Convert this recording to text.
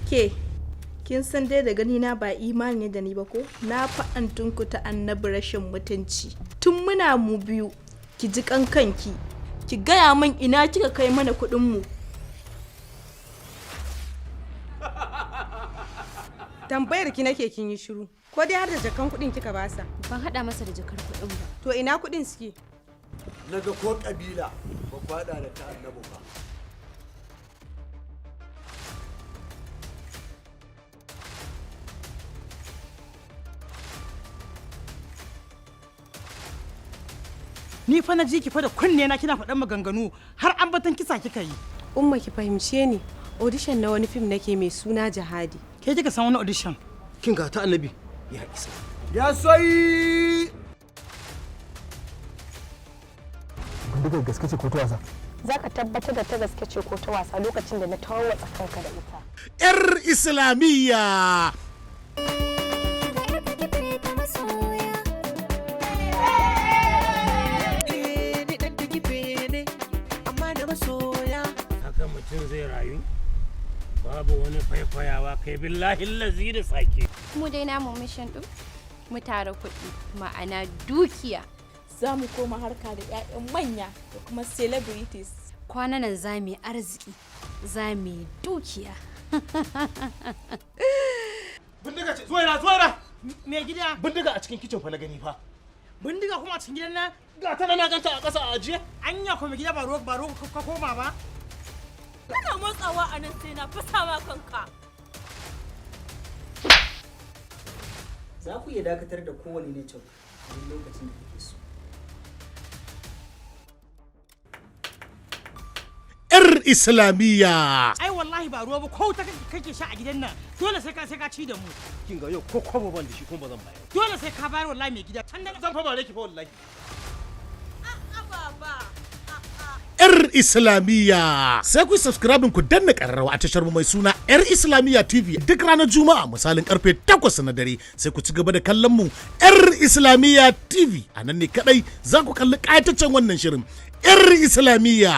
Ke, kin san dai da gani na ba imani ne da ni ba ko? Na fa antunku ta Annabi rashin mutunci. Tun muna mu biyu, ki ji kanki. Ki gaya min ina kika kai mana kuɗin mu. Tambayar ki nake, kin yi shiru. Ko dai har da jakan kuɗin kika basa? Ban haɗa masa da jakar kuɗin ba. To ina kuɗin suke? Naga ko kabila ba kwada da ta Annabi ba. Ni fa na ji ki fa da kunne na kina faɗan maganganu, har an batan kisa kika yi. Umma, ki fahimce ni. Audition na wani fim nake mai suna Jihadi. Ke kika san wani audition? Kin ga, ta Annabi, ya isa. Ya soyi. Bindigar gaske ce ko ta wasa? Za ka tabbatar da ta gaske ce ko ta wasa lokacin da na tarwatsa kanka da ita. 'Yar Islamiyya. Haka mutum zai rayu, babu wani faifayawa, kai, billahi lazi da sake. Mu dai namu mission ɗin mu tara kuɗi, ma'ana dukiya. Za mu koma harka da 'ya'yan manya da kuma celebrities. Kwanan nan za mu yi arziki, za mu yi dukiya. Bindiga ce, Zuwaira, Zuwaira! Mai gida? Bindiga a cikin kicin fa na gani fa. Bindiga kuma a cikin gidan nan? Ga ta nan, na ganta a ƙasa a ajiye. Anya ko mai gida ba ruwa ba ruwa ka koma ba? Kana motsawa a nan sai na fasa ma kanka. Za ku iya dakatar da kowane network a duk lokacin da kuke so. 'Yar Islamiyya. Ai wallahi ba ruwa ba, ko wuta kake sha a gidan nan, dole sai ka ci da mu. Kin ga, yau ko kwabo ban da shi, kuma ba zan bayar. Dole sai ka bayar wallahi, mai gida. Can da Zan fa bare ki fa wallahi. 'Yar Islamiyya. Sai ku subscribe, ku danna ƙararrawa a tashar mu mai suna 'Yar Islamiyya TV duk ranar Juma'a misalin karfe 8 na dare. Sai ku ci gaba da kallon mu 'Yar Islamiyya TV. A nan ne kadai za ku kalli ƙayataccen wannan shirin 'Yar Islamiyya.